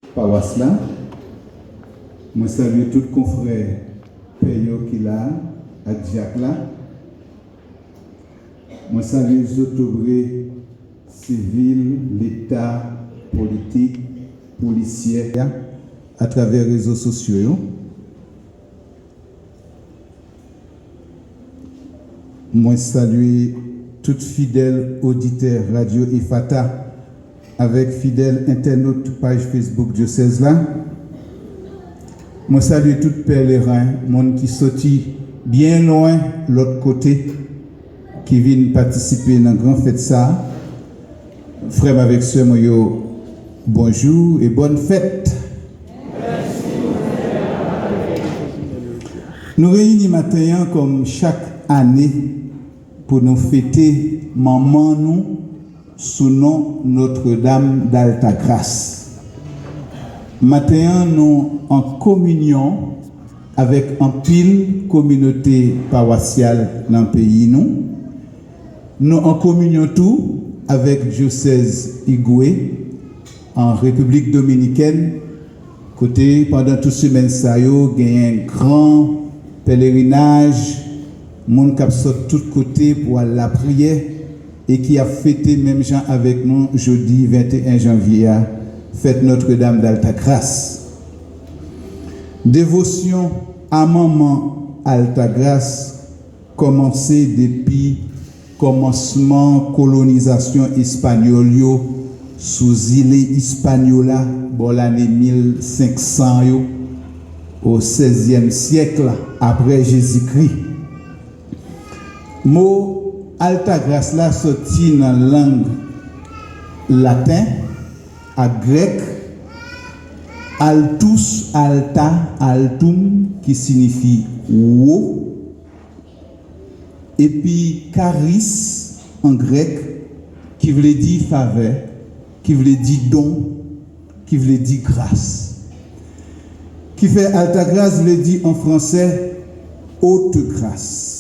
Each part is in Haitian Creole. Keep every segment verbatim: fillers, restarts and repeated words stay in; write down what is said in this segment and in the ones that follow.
pawas la. Mwen salye tout konfrè pè yo ki la ak dyak la. Mwen salye zotobre sivil, leta, politik, polisyè atravè rezo sosyo yo. Mwen salye tout fidèl oditè Radyo Efata avèk fidèl entènot paj Facebook dyosèz la. Mwen salye tout pèleren, moun ki soti byen lwen lòt kote, ki vin patisipe nan gran fèt sa a. Frè m avèk sè mwen yo, bonjou e bòn fèt. Nou reyini maten an kòm chak ane pou nou fete manman nou sou non Notre-Dame d'Altagrace. Maten an, nou an kominyon avèk anpil kominote pawasyal nan peyi nou. Nou an kominyon tou avèk dyosèz Igwe an Repiblik Dominikèn, kote pandan tout semèn sa yo genyen gran pèlerinaj, moun k ap sot tout kote pou al lapriyè e ki ap fete menm jan avèk nou jodi venteyen janvye a, fèt Notre-Dame d'Altagrace. Devosyon a manman Altagras kòmanse depi kòmansman kolonizasyon espanyòl yo sou zile Ispanyola bò lane mil senk san yo, o sèzyèm syèk apre Jezikri. Mo Altagras la soti nan lang laten ak grèk altus, alta, altum, ki siyifi wo, epi karis an grèk, ki vle di favè, ki vle di don, ki vle di gras. Ki fè Altagras vle di an fransè haute grâce.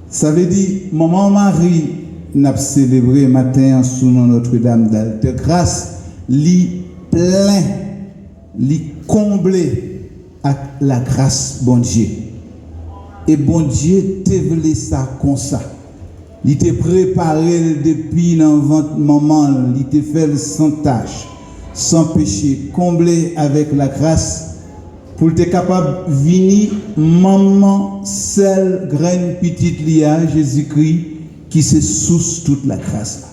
Sa vle di, Manman Mari n ap selebre maten an sou non Notre-Dame d'Altagrace, li plen, li konble ak lagras Bondye. E Bondye te vle sa konsa. Li te prepare l depi nan vant manman l, li te fè l san tach, san peche, konble avèk lagras, pou l te kapab vini manman sèl grenn pitit li a, Jezikri, ki se sous tout lagras la.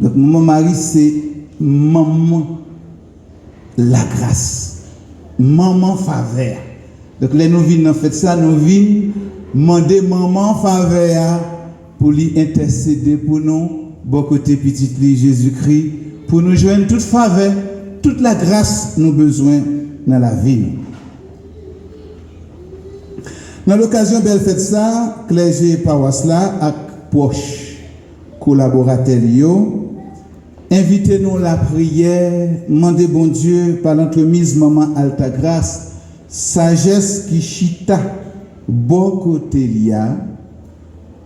Donk, Manman Mari se manman lagras, manman favè a. Donk, lè nou vin nan fèt sa, nou vin mande manman favè a pou li entèsede pou nou, bò kote pitit li Jezikri, pou nou jwenn tout favè, tout lagras nou bezwen nan lavi nou. Nan lokazyon bèl fèt sa, klèje pawas la ak pwòch kolaboratè li yo envite nou lapriyè, mande Bondye, pa lantremiz Manman Altagras, sajès ki chita bò kote li a,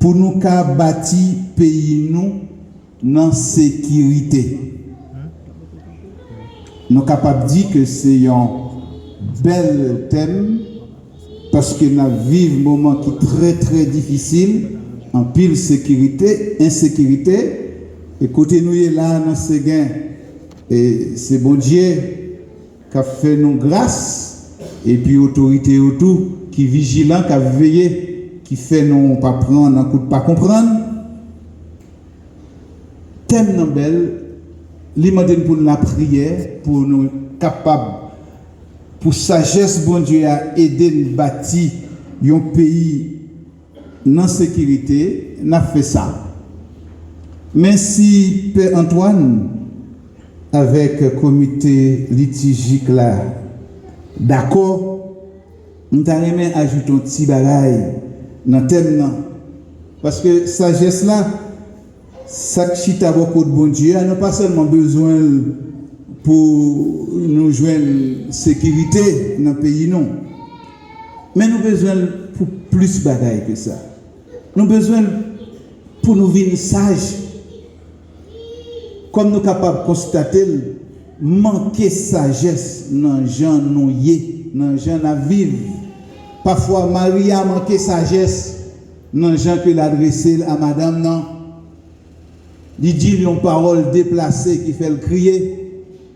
pou nou ka bati peyi nou nan sekirite. Nou kapab di ke se yon bèl tèm, paske n ap viv moman ki trè, trè difisil, anpil sekirite, ensekirite, e kote nou ye la nan Segen, e se Bondye k ap fè nou gras, epi otorite yo tou ki vijilan, k ap veye, ki fè nou pa pran nan kout pa konprann. Tèm nan bèl, li mande n pou n lapriyè, pou nou kapab, pou sajès Bondye a ede n bati yon peyi nan sekirite, n ap fè sa. Men si Pè Antoine avèk komite litijik la dakò, m ta renmen ajoute yon ti bagay nan tèm nan. Paske sajès la, sa k chita bò kot Bondye a, nou pa sèlman bezwen l pou nou jwenn sekirite nan peyi nou, men nou bezwen l pou plis bagay ke sa. Nou bezwen l pou nou vin saj. Kòm nou kapab konstate l, Manke sajès nan jan nou ye, nan jan n ap viv. Pafwa, mari a manke sajès nan jan ke l adrese l a madanm nan. Li di l yon pawòl deplase ki fè l kriye.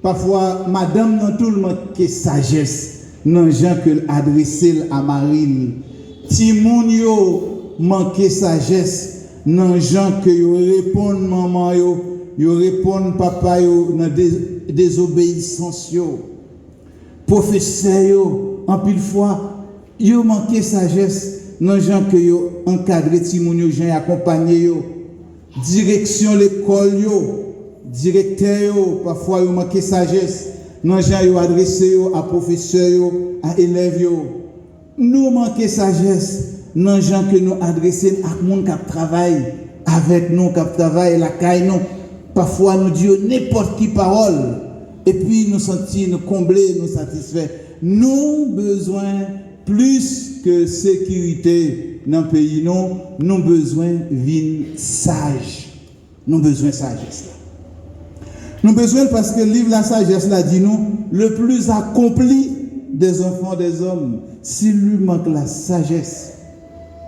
Pafwa, madanm nan tou l manke sajès nan jan ke l adrese l a mari l. Timoun yo manke sajès nan jan ke yo reponn manman yo, yo reponn papa yo nan de-, dezobeyisans yo. Pwofesè yo, anpil fwa, yo manke sajès nan jan ke yo ankadre timoun yo, jan y akonpanye yo. Direksyon lekòl yo, direktè yo, pafwa yo manke sajès nan jan yo adrese yo a pwofesè yo, a elèv yo. Nou manke sajès nan jan ke nou adrese n ak moun k ap travay avèk nou, k ap travay lakay nou. Pafwa, nou di yo nenpòt ki pawòl, epi nou santi nou konble, nou satisfè. Nou bezwen plis ke sekirite nan peyi nou, nou bezwen vin saj. Nou bezwen sajès la. Nou bezwen l paske liv Lasajès la di nou, le plus accompli des enfants des hommes, s'il lui manque la sagesse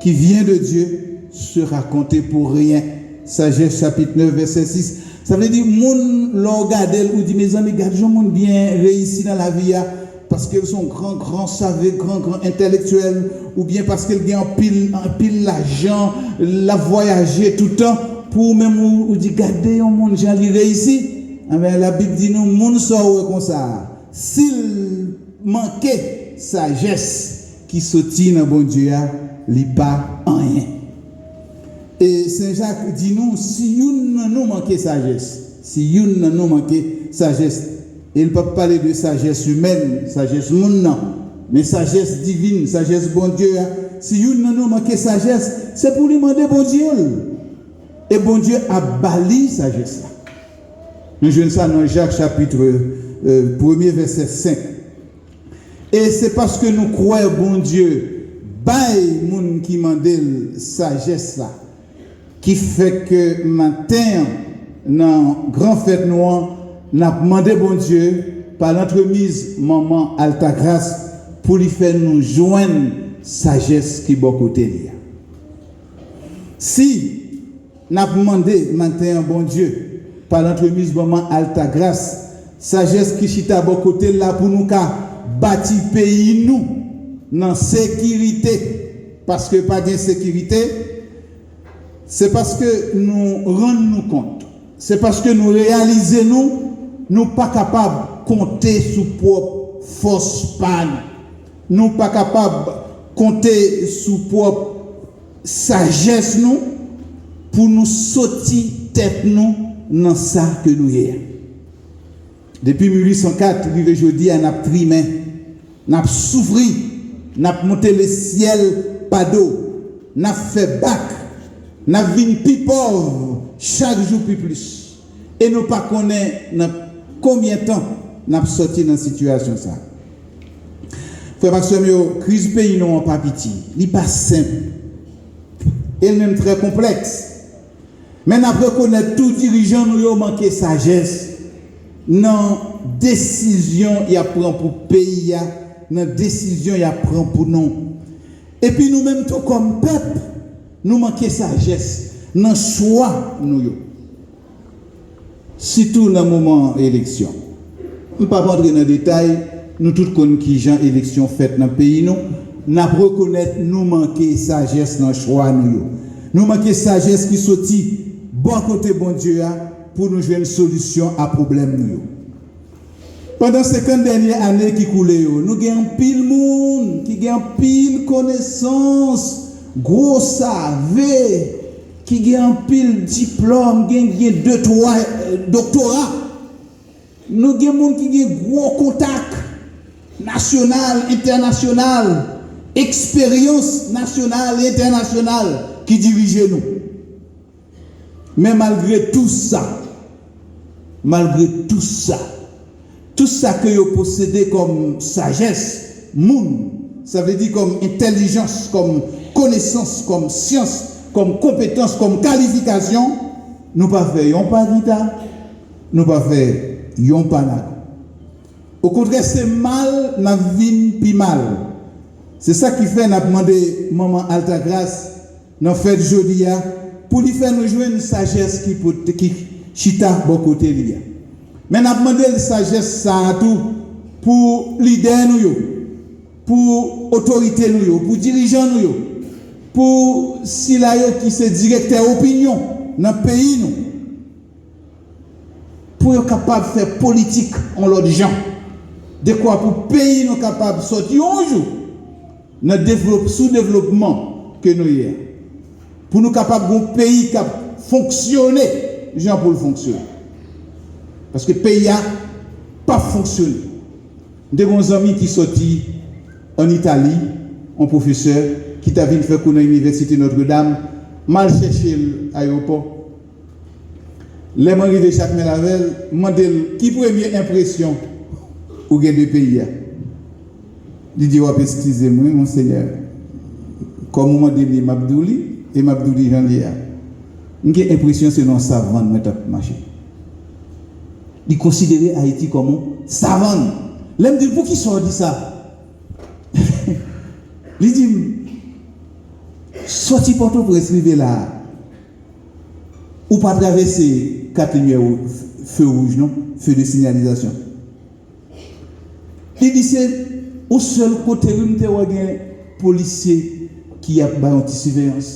qui vient de Dieu, sera compté pour rien. Sajès chapit nèf vèsè sis. Sa vle di, moun, lè w gade l, ou di, mezanmi, gad jan moun byen reyisi nan lavi a, paske l se yon gran, gran save, gran, gran entèlektyèl, oubyen paske l gen anpil, anpil lajan, l ap vwayaje toutan, pou ou menm, ou, ou di, gade yon moun jan li reyisi. Enben, Labib di nou, moun sa w wè konsa a, si l manke sajès ki soti nan Bondye a, li pa anyen. E Sen Jak di nou, si youn nan nou manke sajès, si youn nan nou manke sajès, e l p ap pale de sajès imèn, sajès moun nan, men sajès divin, sajès Bondye a, si youn nan nou manke sajès, se pou li mande Bondye l, e Bondye ap ba li sajès la. Nou jwenn sa nan Jak chapit, euh, premye, vèsè senk. E se paske nou kwè Bondye bay moun ki mande l sajès la, ki fè ke maten an, nan gran fèt nou an, n ap mande Bondye, pa lantremiz manman Altagras, pou li fè nou jwenn sajès ki bò kote li a. Si n ap mande maten an Bondye, pa lantremiz manman Altagras, sajès ki chita bò kote l la pou nou ka bati peyi nou nan sekirite. Paske pa gen sekirite, se paske nou rann nou kont, se paske nou reyalize nou, nou pa kapab konte sou pwòp fòs pa nou. Nou pa kapab konte sou pwòp sajès nou pou nou soti tèt nou nan sa ke nou ye a. Depi mil uit san kat rive jodi a, n ap trimen, n ap soufri, n ap monte lesyèl pa do, n ap fè bak, n ap vin pi pòv chak jou pi plis. E nou pa konnen nan konbyen tan n ap sòti nan sitiyasyon sa a. Frè m ak sè m yo, kriz peyi nou an pa piti. Li pa senp. E l menm trè konplèks. Men n ap rekonèt tou dirijan nou yo manke sajès nan desizyon y ap pran pou peyi a, nan desizyon y ap pran pou nou. Epi nou menm tou kòm pèp, nou manke sajès nan chwa nou yo. Sitou nan moman eleksyon. M p ap antre nan detay, nou tout konn kijan eleksyon fèt nan peyi nou. N ap rekonèt nou manke sajès nan chwa nou yo. Nou manke sajès ki soti bò kote Bondye a pou nou jwenn solisyon a pwoblèm nou yo. Pandan senkant dènye ane ki koule yo, nou gen anpil moun ki gen anpil konesans, gwo save, ki gen anpil diplòm, gen, gen de, twa, eh, doktora. Nou gen moun ki gen gwo kontak nasyonal, entènasyonal, eksperyans nasyonal e entènasyonal ki dirije nou. Men malgre tou sa, malgre tou sa, tou sa ke yo posede kòm sajès moun, sa vle di kòm entèlijans, kòm konesans, kòm syans, kòm konpetans, kòm kalifikasyon, nou pa fè yon pa gita, nou pa fè yon pa lago. Okontrè, se mal n ap vin pi mal. Se sa ki fè n ap mande Manman Altagras nan fèt jodi a pou li fè nou jwenn sajès ki pote, ki chita bò kote li a. Men n ap mande l sajès sa a tou pou lidè nou yo, pou otorite nou yo, pou dirijan nou yo, pou sila yo ki se direktè opinyon nan peyi nou, pou yo kapab fè politik yon lòt jan, dekwa pou peyi nou kapab sòti yon jou nan devlop-, soudevlopman ke nou ye a, pou nou kapab gen yon peyi k ap fonksyone jan pou l fonksyone. Paske peyi a p ap fonksyone. M te gen yon zanmi ki sòti ann Itali, yon pwofesè, ki t ap vin fè kou nan Inivèsite Notre Dame, m al chèche l ayewopò. Lè mwen rive Jakmèl avè l, m mande l, "Ki premye enpresyon ou gen de peyi a?" Li di, "W ap eskize m, wi, Monsenyè. Kòm ou mande m li, m ap di w li, e m ap di w li jan l ye a. M gen enpresyon se nan yon savann mwen t ap mache." Li konsidere Ayiti kòm yon savann. Lè m di l, "Poukisa w di sa?" Li di m, "Sòti Pòtoprens rive la a, ou pa travèse kat limyè wou-, fe wouj non, feu de signalisation." Li di, "Se yon sèl kote wi m te wè gen polisye ki ap bay yon ti siveyans.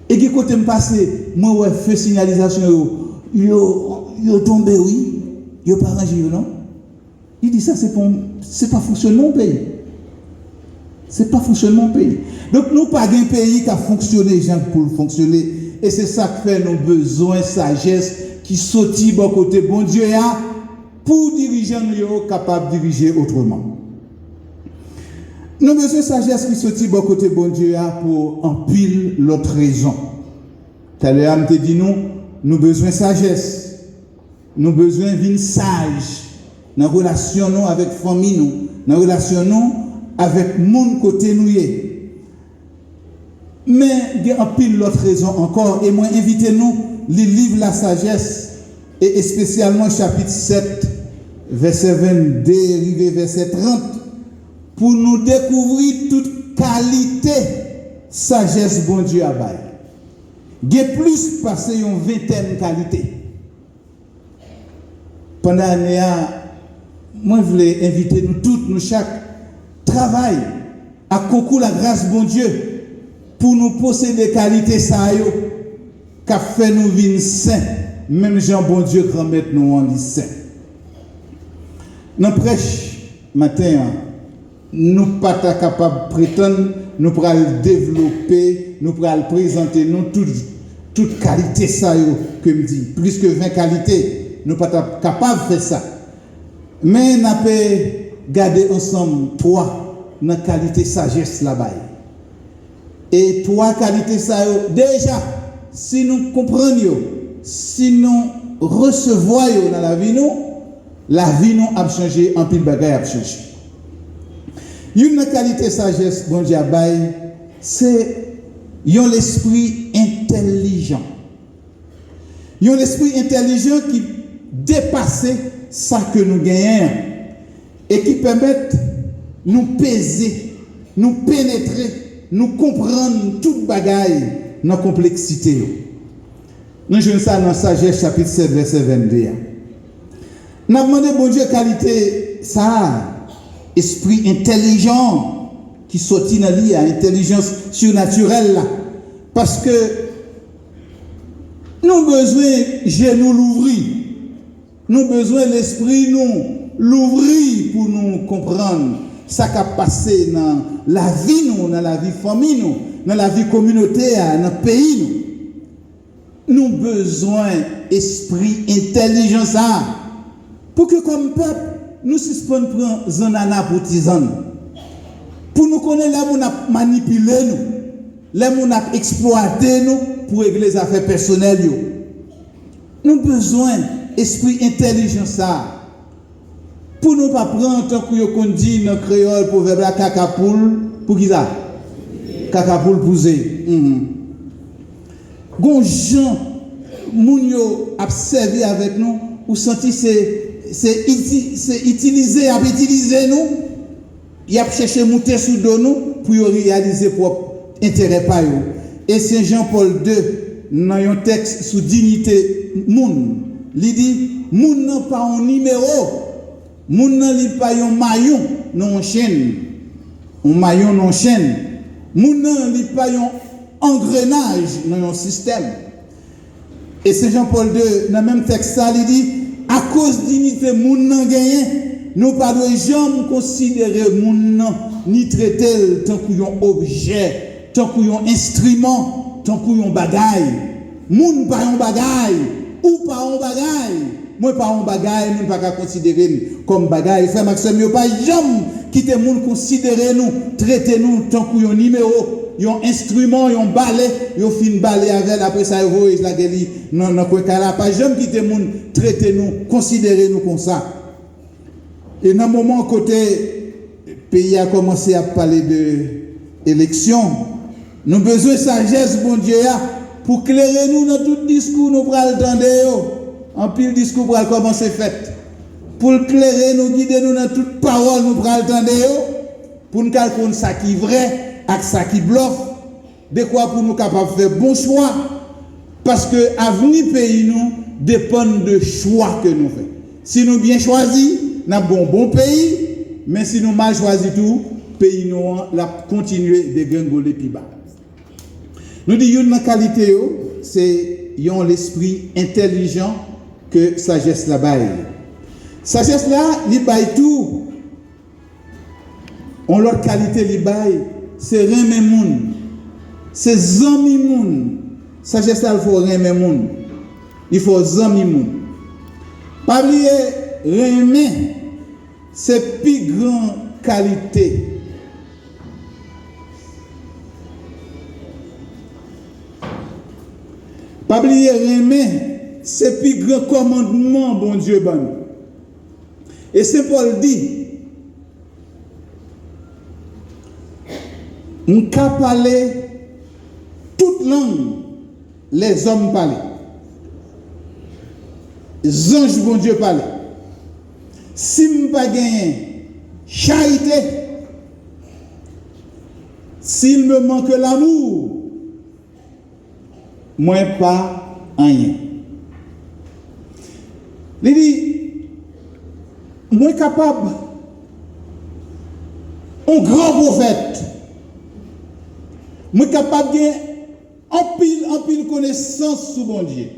E gen kote m pase, mwen wè feu signalisation yo, yo, yo tonbe wi, yo pa ranje yo non." Li di, "Sa se pa, se pa fonksyonman yon peyi. Se pa fonksyonman yon peyi." Donk, nou pa gen peyi k ap fonksyone jan pou l fonksyone. E se sa k fè nou bezwen sajès ki soti bò kote Bondye a pou dirijan nou yo kapab dirije otreman. Nou bezwen sajès ki soti bò kote Bondye a pou anpil lòt rezon. Talè a, m te di nou, nou bezwen sajès. Nou bezwen vin saj nan relasyon nou avèk fanmi nou, nan relasyon nou avèk moun kote nou ye. Men gen anpil lòt rezon ankò, e mwen envite nou li liv Lasajès, e espesyalman chapit sèt, vèsè vennde rive vèsè trant, pou nou dekouvri tout kalite sajès Bondye a bay. Gen plis pase yon ventèn kalite. Pandan ane a, mwen vle envite nou tout, nou chak, travay ak konkou lagras Bondye pou nou posede kalite sa yo k ap fè nou vin sen, menm jan Bondye Granmèt nou an li sen. Nan prèch maten an, nou pa ta kapab pretann nou pral devlope, nou pral prezante nou tout, tout kalite sa yo ke m di, plis ke ven kalite, nou pa ta kapab fè sa. Men n ape gade ansanm twa nan kalite sajès la bay. E twa kalite sa yo, deja, si nou konprann yo, si nou resevwa yo nan lavi nou, lavi nou ap chanje, anpil bagay ap chanje. Youn nan kalite sajès Bondye ap bay, se yon lespri entèlijan. Yon lespri entèlijan ki depase sa ke nou genyen an e ki pèmèt nou peze, nou penetre, nou konprann tout bagay nan konpleksite yo. Nou jwenn sa nan Sajès chapit sèt vèsè vennde a. N ap mande Bondye kalite sa a, espri entèlijan ki soti nan li a, entèlijans sinatirèl la, paske nou bezwen je nou louvri. Nou bezwen lespri nou louvri pou nou konprann sa k ap pase nan lavi nou, nan lavi fanmi nou, nan lavi kominote a, nan peyi nou. Nou bezwen espri entèlijans sa a pou ke kòm pèp nou sispann pran zannana pou ti zann. Pou nou konnen lè moun ap manipile nou, lè moun ap eksplwate nou pou regle zafè pèsonèl yo. Nou bezwen espri entèlijans sa a. Pou nou pa pran, tankou yo konn di nan kreyòl, pwovèb la, kaka poul, pou kisa? Kaka poul pou ze. Mhm. Gon jan moun yo ap sèvi avèk nou, ou santi se, Se iti, se itilize y ap itilize nou, y ap chèche moute sou do nou pou yo reyalize pwòp enterè pa yo. E Sen Jan Pòl de, nan yon tèks sou diyite moun, li di, moun nan pa yon nimewo, moun nan li pa yon mayon nan yon chenn, yon mayon nan yon chenn, moun nan li pa yon angrenaj nan yon sistèm. E Sen Jan Pòl de, nan menm tèks sa, li di, akoz diyite moun nan genyen, nou pa dwe janm konsidere moun nan ni trete l tankou yon objè, tankou yon enstriman, tankou yon bagay. Moun pa yon bagay, ou pa yon bagay. Mwen pa yon bagay, moun pa ka konsidere m kòm bagay. Frè m ak sè m yo, pa janm kite moun konsidere nou, trete nou tankou yon nimewo, yon enstriman, yon bale, yo fin bale avè l, apre sa yo voye lage li nan, nan kwen kay la. Pa janm kite moun trete nou, konsidere nou konsa. E nan moman kote peyi a kòmanse ap pale de eleksyon, nou bezwen sajès Bondye a pou klere nou nan tout diskou nou pral tande yo. Anpil diskou pral kòmanse fèt. Pou l klere nou, gide nou nan tout pawòl nou pral tande yo, pou n ka konn sa ki vrè ak sa ki blòf, dekwa pou nou kapab fè bon chwa, paske avni peyi nou depann de chwa ke nou fè. Si nou byen chwazi, n ap gen yon bon peyi, men si nou mal chwazi tou, peyi nou an, l ap kontinye degrengole pi ba. Nou di youn nan kalite yo, se yon lespri entèlijan ke sajès la bay. Sajès la, li bay tou yon lòt kalite li bay, se renmen moun. Se zanmi moun. Sajès la, l fè w renmen moun. Li fè w zanmi moun. Pa bliye, renmen, se pi gran kalite. Pa bliye, renmen, se pi gran kòmandman Bondye ban nou. E Sen Pòl di, m ka pale tout lang lèzòm pale, zanj Bondye pale. Si m pa genyen charite, s'il me manque l'amour, mwen pa anyen. Li di, mwen kapab yon gran pwofèt, mwen kapab gen anpil, anpil konesans sou Bondye.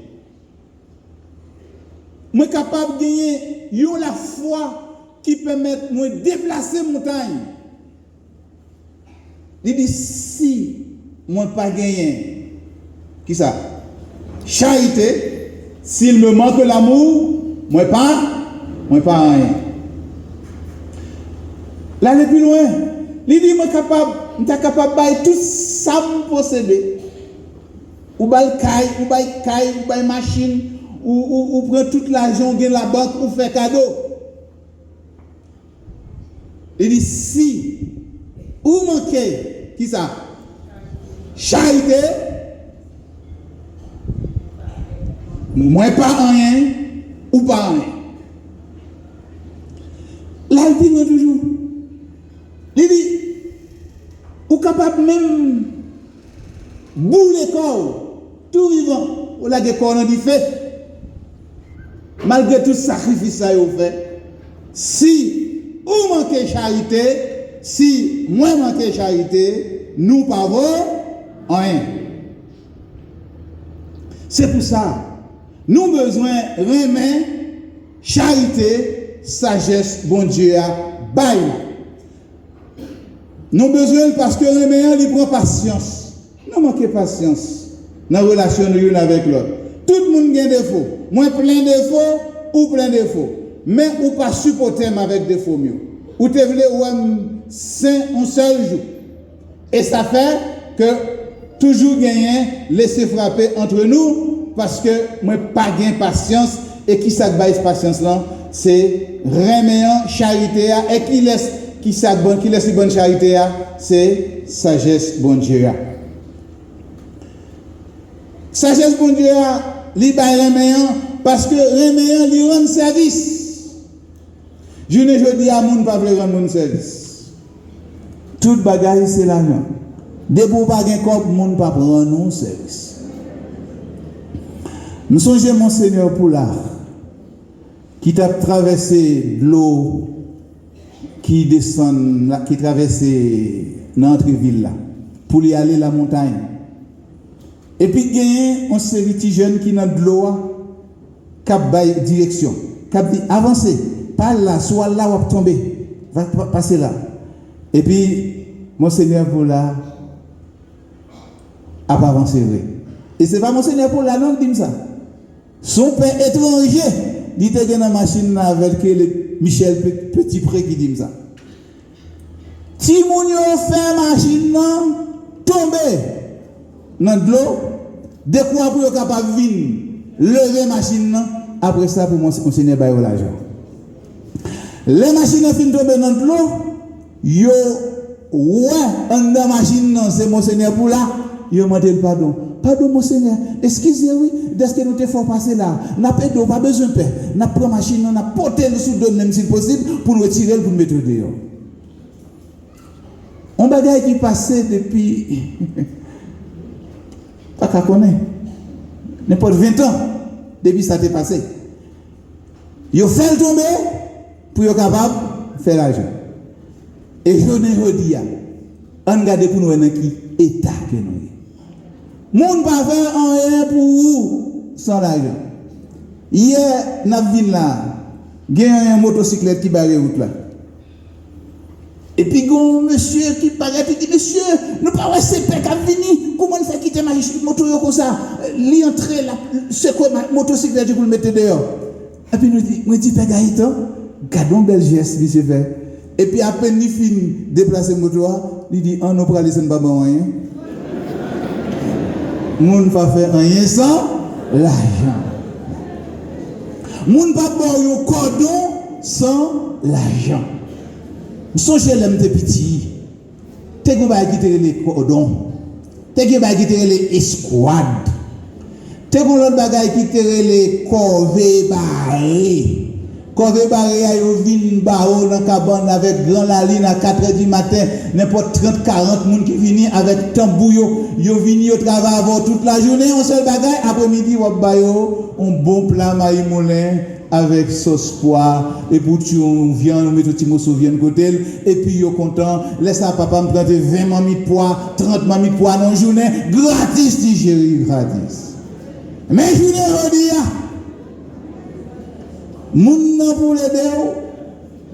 Mwen kapab genyen yon lafwa ki pèmèt mwen deplase montay. Li di, si mwen pa genyen, kisa? Charite, s'il me manque l'amour, mwen pa, mwen pa anyen. L ale pi lwen, li di, mwen kapab, m ta kapab bay tout sa m posede. Ou bay kay, ou bay kay, ou bay machin, ou, ou, ou pran tout lajan w gen labank, ou fè kado. Li di, si ou manke, kisa? Charite, mwen pa anyen, ou pa anyen. L al pi lwen toujou. Li di, ou kapab menm boule kò w, tou vivan, ou lage kò w nan dife. Malgre tout sakrifis sa yo fè, si ou manke charite, si mwen manke charite, nou pa vo anyen. Se pou sa, nou bezwen renmen charite sajès Bondye a bay la. Nou bezwen l paske renmen an, li pran pasyans. Nou manke pasyans nan relasyon nou youn avèk lòt. Tout moun gen defo. Mwen plen defo, ou plen defo. Men ou pa sipòte m avèk defo m yo. Ou te vle wè m sen yon sèl jou. E sa fè ke toujou genyen lese frape antre nou, paske mwen pa gen pasyans, e kisa k bay pasyans lan? Se renmen an, charite a, e kilès, kisa k ban, kilès ki ban charite a? Se sajès Bondye a. Sajès Bondye a, li bay renmen an, paske renmen an, li rann sèvis. Jounen jodi a, moun pa vle rann moun sèvis. Tout bagay se lajan. Depi w pa gen kòb, moun p ap rann ou sèvis. M sonje Monsenyè Poula ki t ap travèse dlo ki desann la, ki travèse nan antre vil la, pou li ale Lamontay. Epi genyen yon seri ti jèn ki nan dlo a, k ap bay direksyon, k ap di, "Avanse, pa al la, si w al la, w ap tonbe. Va, pa, pase la." Epi, Monsenyè Poula ap avanse vre. E se pa Monsenyè Poula non k di m sa. Se yon pè etranje li te gen nan machin nan avè l ki rele Michel Pe-, Petitpré ki di m sa. Timoun yo fè machin nan tonbe nan dlo, dekwa pou yo kapab vin leve machin nan. Apre sa, pou Mons-, Monsenyè ba yo lajan. Lè machin nan fin tonbe nan dlo, yo wè anndan machin nan se Monsenyè Poula, yo mande l padon. "Padon, Monsenyè, eskize wi, dèske nou te fè w pase la. N ap ede w, pa bezwen pè. N ap pran machin nan, n ap pote l sou do n menm si l posib, pou n retire l, pou n mete w deyò." Yon bagay ki pase depi, pa ka konnen, nenpòt ven tan depi sa te pase. Yo fè l tonbe pou yo kapab fè lajan. E jounen jodi a, ann gade pou n wè nan ki eta ke nou ye. Moun pa fè anyen pou ou san lajan. Yè, n ap vin la, gen yon motosiklèt ki bare wout la. Epi gen yon mesye ki parèt, li di, "Mesye, nou pa wè se pè k ap vini? Kouman n fè kite machi-, moto yo konsa?" Li antre, l ap sekwe ma-, motosiklèt yo pou l mete deyò. Epi nou di, mwen di, "Pè Gayetan, gade yon bèl jès misye fè." Epi apèn li fin deplase moto a, li di, "An, nou prale san n pa ban w anyen." Moun pa fè anyen san lajan. Moun pa ba w yon kòdon san lajan. M sonje lè m te piti, te gen yon bagay ki te rele kòdon. Te gen yon bagay ki te rele eskwad. Te gen yon lòt bagay ki te rele kòve bare. Kòve bare a, yo vin ba w nan kabann avèk gran lalin a katrè di maten, nenpòt trant, karant moun ki vini avèk tanbou yo. Yo vini, yo travay avè w tout lajounen, yon sèl bagay, aprèmidi, w ap ba yo yon bon pla mayi moulen avèk sòs pwa, epi w tiye yon vyann, ou mete yon ti moso vyann kote l, epi yo kontan. Lè sa a, papa m plante ven manmit pwa, trant manmit pwa nan yon jounen, gratis, ti cheri, gratis. Men jounen jodi a, moun nan pou l ede w,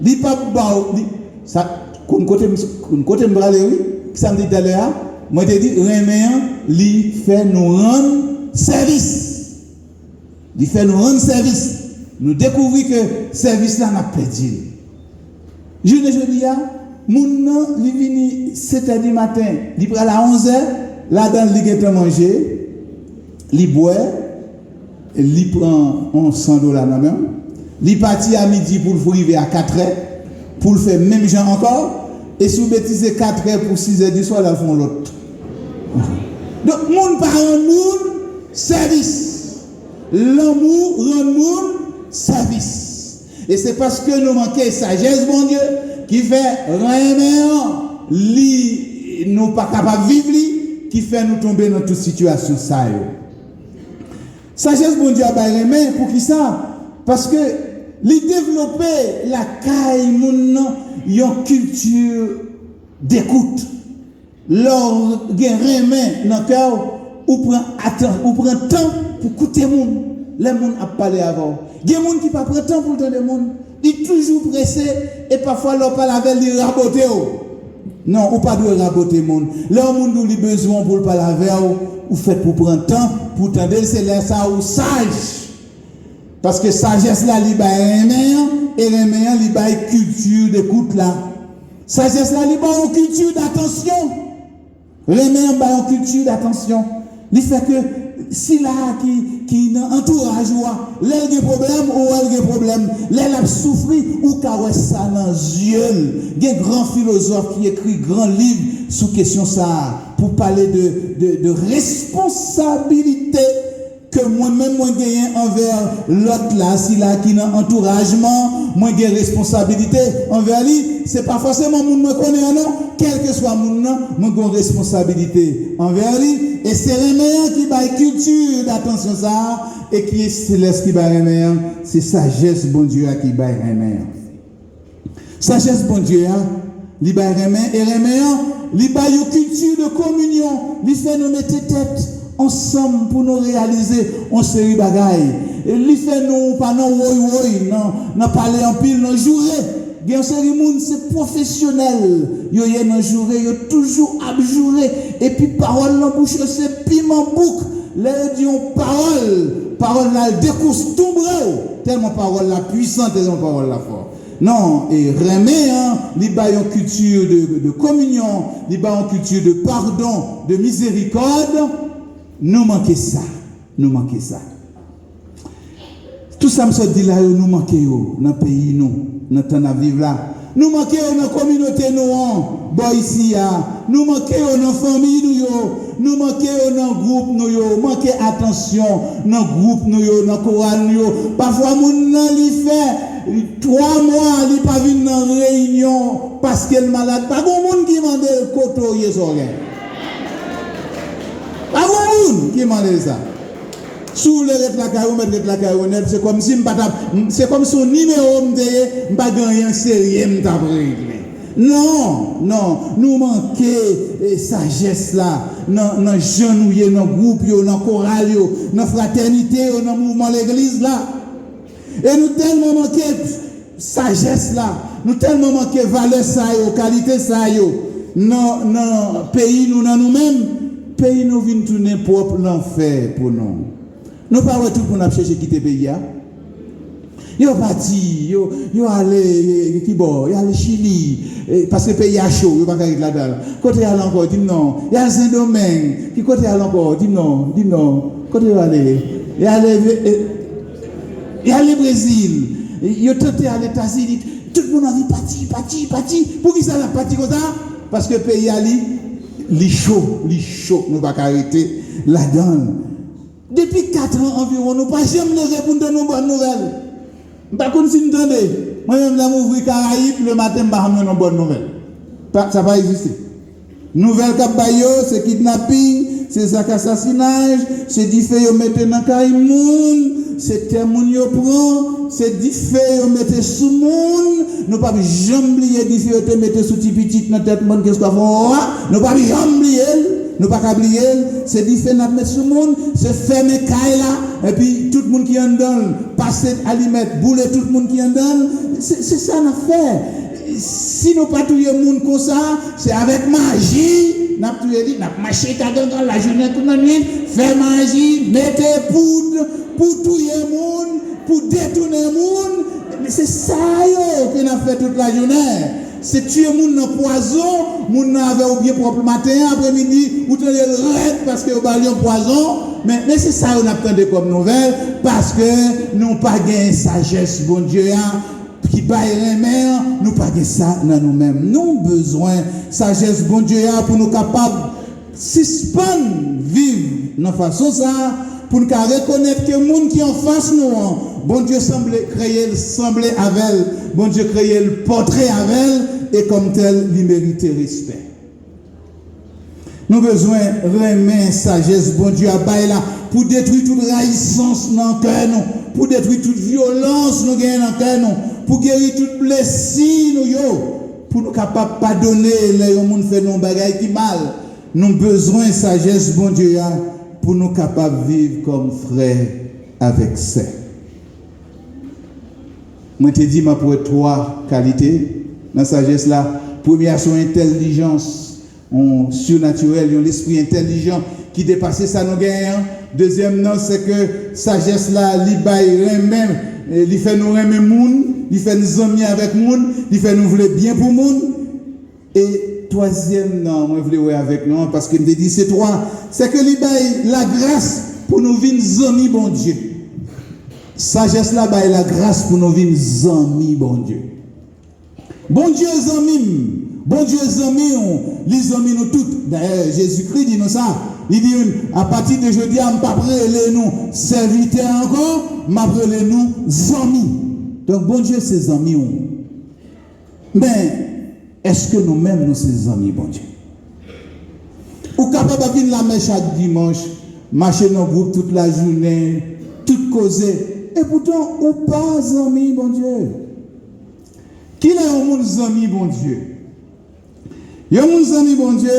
li p ap ba w, li, sa, konn kote m, konn kote m prale, wi. Kisa m te di talè a? Mwen te di, renmen an, li fè nou rann sèvis. Li fè nou rann sèvis. Nou dekouvri ke sèvis la, n ap pèdi l. Jounen jodi a, moun nan, li vini sèt è di maten, li pral a onz è, ladan l, li gentan manje, li bwè, li pran yon san dola nan men l, li pati a midi pou l rive a katrè, pou l fè menm jan ankò, e si w betize katrè pou sizè di swa, l al fè yon lòt. Donk, moun pa rann moun sèvis. Lanmou rann moun sèvis. E se paske nou manke sajès Bondye ki fè renmen an, li, nou pa kapab viv li, ki fè nou tonbe nan tout sitiyasyon sa yo. Sajès Bondye a bay renmen, poukisa? Paske li devlope lakay moun nan yon kilti dekout. Lè w gen renmen nan kè w, ou pran atan-, ou pran tan pou koute moun lè moun ap pale avè w. Gen moun ki pa pran tan pou l tande moun. Li toujou prese e pafwa lè w pale avè l, li rabote w. Non, ou pa dwe rabote moun. Lè yon moun di w li bezwen w pou l pale avè w, ou fèt pou pran tan pou w tande l, se lè sa a ou saj. Paske sajès la li bay renmen an, e renmen an li bay kilti dekout la. Sajès la li ba w yon kilti datansyon. Renmen an ba w yon kilti datansyon. Li fè ke sila a ki, ki nan antouraj ou a, lè l gen pwoblèm, ou wè l gen pwoblèm. Lè l ap soufri, ou ka wè sa nan zye l. Gen gran filozòf ki ekri gran liv sou kesyon sa a, pou pale de, de, de responsabilite ke mwen menm mwen genyen anvè lòt la, sila ki nan antouraj mwen, mwen gen responsabilite anvè li. Se pa fòseman moun mwen konnen an non, kèlkeswa moun nan, mwen gen yon responsabilite anvè li. E se renmen an ki bay kilti datansyon sa a, e ki se lès ki bay renmen an, se sajès Bondye a ki bay renmen an. Sajès Bondye a, li bay renmen, e renmen an, li bay yon kilti de kominyon, li fè nou mete tèt ansanm pou nou reyalize yon seri bagay. E li fè nou pa nan woy woy, nan, nan pale anpil, nan joure. Gen yon seri moun, se pwofesyonèl yo ye nan joure, yo toujou ap joure. Epi pawòl nan bouch yo, se piman bouk. Lè yo di yon pawòl, pawòl la al dekontonbre w, tèlman pawòl la pwisan, tèlman pawòl la fò. Non, e renmen an, li bay yon kilti de, de kominyon, li bay yon kilti de padon, de mizerikòd. Nou manke sa. Nou manke sa. Tout sa m sot di la yo, nou manke yo nan peyi nou, nan tan n ap viv la. Nou manke yo nan kominote nou an, bò isi a. Nou manke yo nan fanmi nou yo. Nou manke yo nan gwoup nou yo. Manke atansyon nan gwoup nou yo, nan koral nou yo. Pafwa moun nan li fè twa mwa li pa vin nan reyinyon paske l malad. Pa gen moun ki mande l kote w ye sa w gen. Pa gen moun ki mande l sa. Si w vle ret lakay ou, mèt ret lakay ou nèt. Se kòmsi m pa t ap, se kòmsi yon nimewo m te ye, m pa gen anyen serye m t ap regle. Non, non, nou manke, e, sajès la nan, nan jan nou ye, nan gwoup yo, nan koral yo, nan fratènite yo, nan mouvman legliz la. E nou tèlman manke sajès la, nou tèlman manke valè sa yo, kalite sa yo, nan, nan peyi nou, nan nou menm, peyi nou vin tounen pwòp lanfè pou nou. Nou pa wè tout moun ap chèche kite peyi a? Yo pati, yo, yo ale, e, kibò, yo ale Chili, e, paske peyi a cho, yo pa ka ret ladan l. Kote y ale ankò? Di m non. Y al Sendomeng. Ki kote y ale ankò? Di m non, di m non. Kote yo ale? Y ale, e, y ale Brezil. Yo tante al Etazini. Tout moun anvi pati, pati, pati. Poukisa n ap pati konsa? Paske peyi a li, li cho, li cho. Nou pa ka rete ladan l. Depi kat an anviwon, nou pa janm leve pou n tann yon bòn nouvèl. M pa konn si n tande. Mwen menm, lè m ouvri Karayib, lematen, m pa janm jwenn yon bòn nouvèl. Pa, sa pa egziste. Nouvèl k ap bay yo, se kidnaping, se zak asasinaj, se dife yo mete nan kay moun, se tè moun yo pran, se dife yo mete sou moun. Nou p ap janm bliye dife yo te mete sou ti pitit nan tèt mòn Kenskwa Fon a. Nou p ap janm bliye l. Nou pa ka bliye l. Se dife n ap met sou moun. Se fèmen kay la. Epi tout moun ki anndan l, pase alimèt, boule tout moun ki anndan l. Se, se sa n ap fè. Si nou pa touye moun konsa, se avèk maji n ap touye li. N ap mache ka gangan lajounen kou lannwit, fè maji, mete poud pou touye moun, pou detounen moun. Se sa yo ke n ap fè tout lajounen. Se tiye moun nan pwazon, moun nan avè w byen pwòp maten an, apremidi, ou tande l rèd paske yo ba l yon pwazon. Men, men se sa yo n ap tande kòm nouvèl, paske nou pa gen sajès Bondye a ki bay renmen an, nou pa gen sa nan nou menm. Nou bezwen sajès Bondye a pou nou kapab sispann viv nan fason sa a, pou n ka rekonèt ke moun ki anfas nou an, Bondye sanble kreye l sanble avè l, Bondye kreye l pòtre avè l, e kòm tèl, li merite respè. Nou bezwen renmen sajès Bondye ap bay la pou detwi tout rayisans nan kè nou, pou detwi tout vyolans nou genyen nan kè nou, pou geri tout blesi nou yo, pou nou kapab padone lè yon moun fè nou yon bagay ki mal. Nou bezwen sajès Bondye a pou nou kapab viv kòm frè avèk sè. Mwen te di m ap wè twa kalite nan sajès la. Premye a se yon entèlijans, yon sinatirèl, yon lespri entèlijan ki depase sa nou genyen an. Dezyèm nan, se ke sajès la, li bay renmen, e li fè nou renmen moun, li fè n zanmi avèk moun, li fè nou vle byen pou moun. E twazyèm nan, mwen vle wè avèk nou an, paske m te di se twa, se ke li bay lagras pou nou vin zanmi Bondye. Sajès la bay lagras pou nou vin zanmi Bondye. Bondye zanmi m, Bondye zanmi w, li zanmi nou tout. Dayè, Jezikri di nou sa. Li di, apati de jodi a, m p ap rele nou sèvitè ankò, m ap rele nou zanmi. Donk, Bondye se zanmi w. Men, èske nou menm, nou se zanmi Bondye? Ou kapab ap vin lamès chak dimanch, mache nan gwoup tout lajounen, tout koze, epoutan ou pa zanmi Bondye. Kilè yon moun zanmi Bondye? Yon moun zanmi Bondye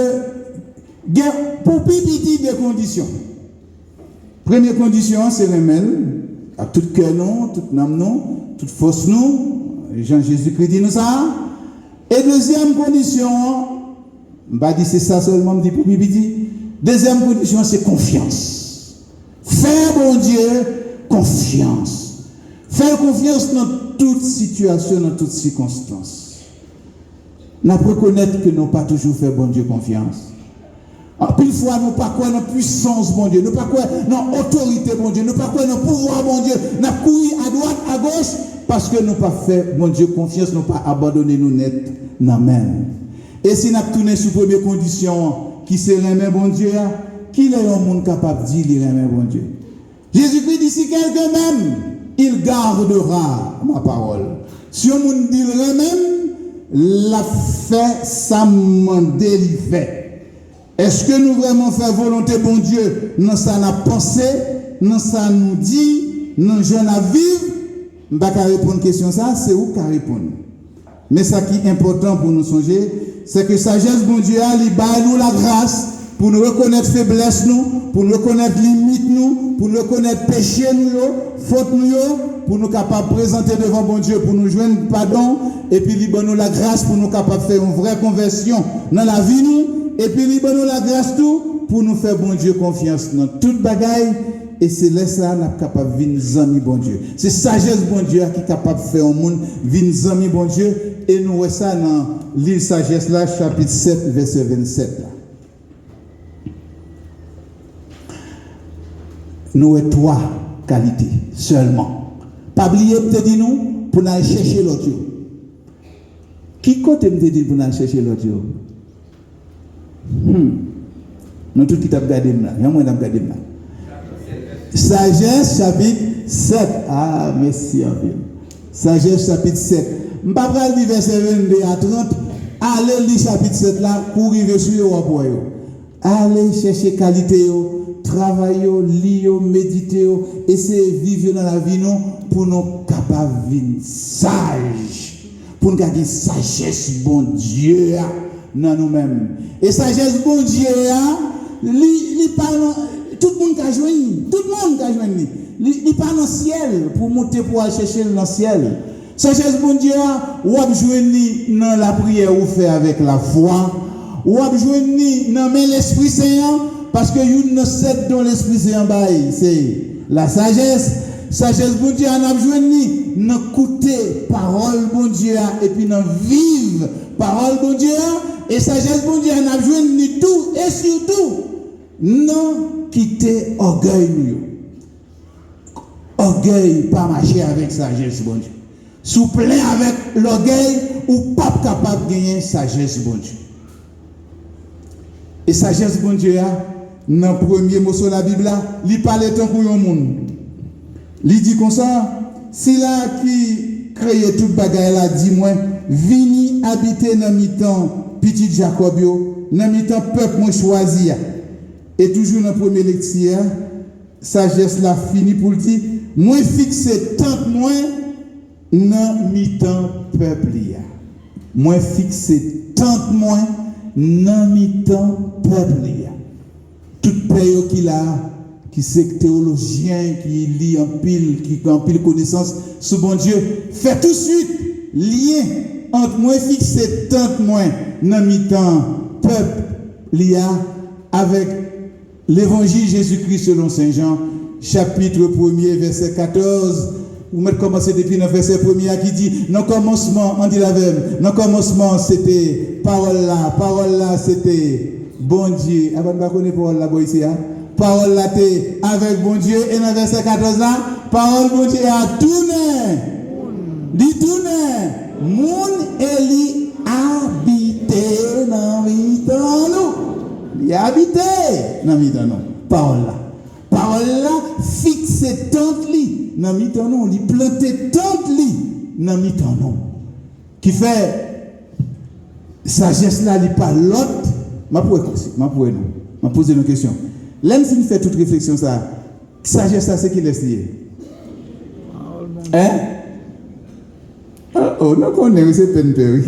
gen pou pi piti de kondisyon. Premye kondisyon an se renmen l ak tout kè nou, tout nanm nou, tout fòs nou, jan Jezikri di nou sa. E dezyèm kondisyon an, m pa di se sa sèlman, m di pou pi piti. Dezyèm kondisyon an se konfyans. Fè Bondye konfyans. Fè l konfyans nan tout sitiyasyon, nan tout sikonstans. N ap rekonèt ke nou pa toujou fè Bondye konfyans. Anpil fwa, nou pa kwè nan pwisans Bondye, nou pa kwè nan otorite Bondye, nou pa kwè nan pouvwa Bondye. N ap kouri adwat, agoch, paske nou pa fè Bondye konfyans, nou pa abandone nou nèt nan men l. E si n ap tounen sou premye kondisyon an, ki se renmen Bondye a, kilè yon moun kapab di li renmen Bondye? Jezikri di, si quelqu'un m'aime, il gardera ma parole. Si yon moun di l renmen m, l ap fè sa m mande li fè. Èske nou vrèman fè volonte Bondye nan sa n ap panse, nan sa nou di, nan jan n ap viv? M pa ka reponn kesyon sa a, se ou k ka reponn. Men sa ki enpòtan pou nou sonje, se ke sajès Bondye a, li bay nou lagras pou nou rekonèt feblès nou, pou nou rekonèt limit nou, pou nou rekonèt peche nou yo, fòt nou yo, pou nou kapab prezante devan Bondye, pou nou jwenn padon, epi li ban nou lagras pou nou kapab fè yon vrè konvèsyon nan lavi nou, epi li ban nou lagras tou pou nou fè Bondye konfyans nan tout bagay, e se lè sa a n ap kapab vin zanmi Bondye. Se sajès Bondye a ki kapab fè yon moun vin zanmi Bondye, e nou wè sa nan liv Sajès la, chapit sèt, vèsè vennsèt la. Nou wè twa kalite sèlman. Pa bliye, m te di nou pou n al chèche lòt yo. Ki kote m te di n pou n al chèche lòt yo? Hmm. Nou tout ki t ap gade m la, jan mwen t ap gade m la. Sajès, chapit sèt. Ah, mèsi anpil. Sajès, chapit sèt. M pa pral li vèsè vennde a trant. Ale li chapit sèt la, kou rive sou yo, w ap wè yo. Ale chèche kalite yo, travay yo, li yo, medite yo, eseye viv yo nan lavi nou pou nou kapab vin saj. Pou n ka gen sajès Bondye a nan nou menm. E sajès Bondye a, li, li pa nan, tout moun ka jwenn li. Tout moun ka jwenn li. Li, li pa nan syèl pou w monte pou w al chèche l nan syèl. Sajès Bondye a, w ap jwenn li nan lapriyè ou fè avèk lafwa. W ap jwenn li nan men Lespri Sen an, paske youn nan sèt don Lespri Sen an bay, se lasajès. Sajès Bondye a, n ap jwenn li nan koute pawòl Bondye a, epi nan viv pawòl Bondye a. E sajès Bondye a, n ap jwenn li tou, e sitou, nan kite ògèy nou yo. Ògèy pa mache avèk sajès Bondye. Si w plen avèk lògèy, ou p ap kapab genyen sajès Bondye. E sajès Bondye a, nan premye moso Labib la, li pale tankou yon moun. Li di konsa, sila ki kreye tout bagay la di mwen, vini abite nan mitan pitit Jakòb yo, nan mitan pèp mwen chwazi a. E toujou nan premye lekti a, sajès la fini pou l di, mwen fikse tant mwen nan mitan pèp li a. Mwen fikse tant mwen nan mitan pèp li a. Tout pè yo ki la, ki se teyolojyen, ki li anpil, ki gen anpil konesans sou Bondye, fè touswit lyen ant mwen fikse tant mwen nan mitan pèp li a avèk Levanjil Jezikri selon Sen Jan, chapit premye, vèsè katòz. Ou mèt kòmanse depi nan vèsè premye a ki di, nan kòmansman, ann di l avè m, nan kòmansman se te Pawòl la, Pawòl la se te Bondye. Apa n pa konnen Pawòl la bò isi a? Pawòl la te avèk Bondye, e nan vèsè katòz la, Pawòl Bondye a tounen. Li tounen moun e li abite nan mitan nou. Li Abite nan mitan nou. Pawòl la. Pawòl la fikse tant li nan mitan nou. Li plante tant li nan mitan nou. Ki fè, sajès la, li pa lòt. M ap wè, m ap wè nou. M ap poze nou kesyon. Lè n fin fè tout refleksyon sa, sajès la, se kilès li ye? Hein? Oh, oh, nou konnen, wi, se pèn pè, wi.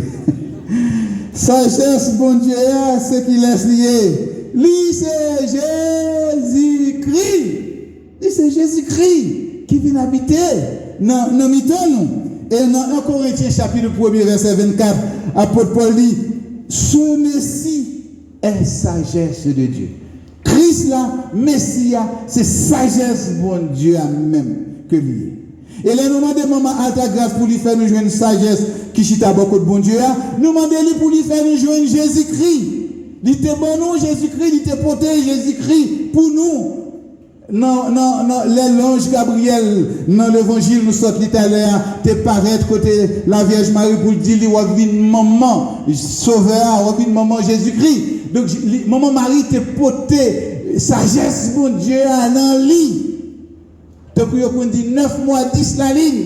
Sajès Bondye a, se kilès li ye? Li se Jezikri. Li se Jezikri ki vin abite nan, nan mitan nou. E nan en Korentyen chapit premye, vèsè vennkat, apot Pòl di, ce Messie est sagesse de Dieu. Kris la, Mesi a, se sajès Bondye a menm ke li ye. E lè nou mande Manman Altagras pou li fè nou jwenn sajès ki chita bò kot Bondye a, nou mande li pou li fè nou jwenn Jezikri. Li te ban nou Jezikri, li te pote Jezikri pou nou. Nan, nan, nan, lè lanj Gabriyèl, nan levanjil nou sot li talè a, te parèt kote Lavyèj Mari pou l di li, w ap vin manman Sovè a, w ap vin manman Jezikri. Donk, li, Manman Mari te pote sajès Bondye a nan li. Tankou yo konn di, nèf mwa, dis lalin.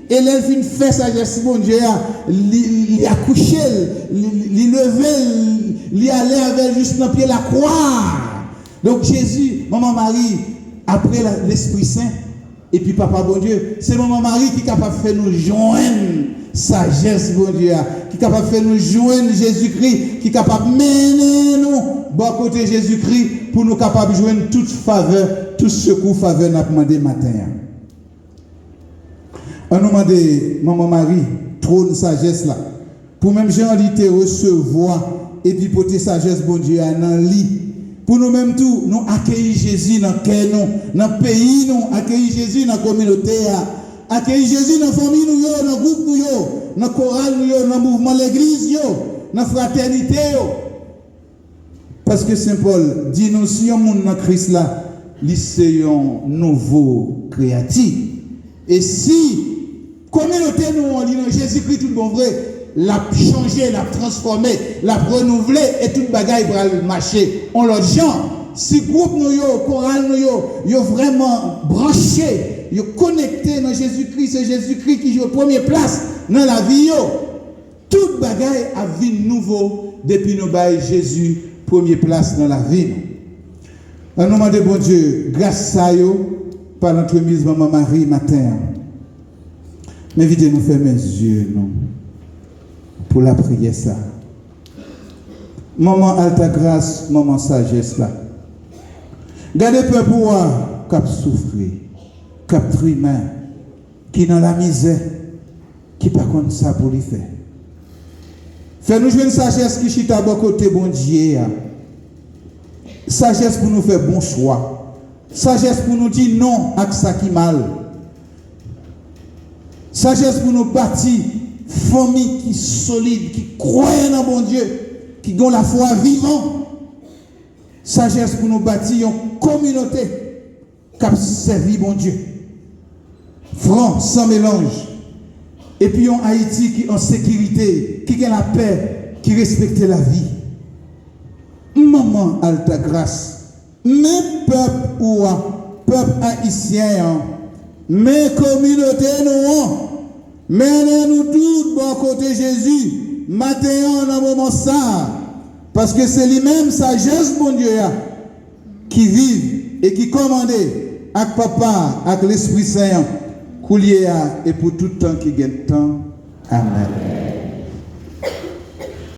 E lè l fin fè sajès Bondye a, li, li akouche l, li, li, li leve l, li ale avè l jis nan pye lakwa. Donk, Jezi, Manman Mari, apre la, Lespri Sen, epi Papa Bondye, se Manman Mari ki kapab fè nou jwenn sajès Bondye a, ki kapab fè nou jwenn Jezikri, ki kapab mennen nou bò kote Jezikri pou nou kapab jwenn tout favè, tout sekou, favè n ap mande maten an. An nou mande Manman Mari, twòn sajès la, pou menm jan li te resevwa epi pote sajès Bondye a nan li, pou nou menm tou, nou akeyi Jezi nan kè nou, nan peyi nou, akeyi Jezi nan kominote a, akeyi Jezi nan fanmi nou yo, nan gwoup nou yo, nan koral nou yo, nan mouvman legliz yo, nan fratènite yo. Paske Sen Pòl di nou, si yon moun nan Kris la, li se yon nouvo kreyati. E si kominote nou an, li nan Jezikri tout bon vre, l ap chanje, l ap transfòme, l ap renouvle, e tout bagay pral mache yon lòt jan. Si gwoup nou yo, koral nou yo, yo vrèman branche, yo konekte nan Jezikri, se Jezikri ki jwe premye plas nan lavi yo. Tout bagay ap vin nouvo depi nou bay Jezi premye plas nan lavi nou. An nou mande Bondye gras sa yo pa lantremiz Manman Mari maten an. M envite nou fèmen zye nou pou lapriyè sa. Manman Altagras, Manman Sajès la. Gade pèp ou a k ap soufri, k ap trimen, ki nan lamizè, ki pa konn sa pou li fè. Fè nou jwenn sajès ki chita bò kote Bondye a. Sajès pou nou fè bon chwa. Sajès pou nou di non ak sa ki mal. Sajès pou nou bati fanmi ki solid, ki kwè nan Bondye, ki gen lafwa vivan. Sajès pou nou bati yon kominote k ap sèvi Bondye, fran, san melanj, epi yon Ayiti ki an sekirite, ki gen lapè, ki respekte lavi. Manman Altagras, men pèp ou a, pèp ayisyen an, men kominote nou an, mennen nou tout bò kote Jezi maten an nan moman sa a, paske se li menm sajès Bondye a ki viv e ki kòmande ak Papa ak Lespri Sen an, koulye a e pou tout tan ki gen tan. Amèn.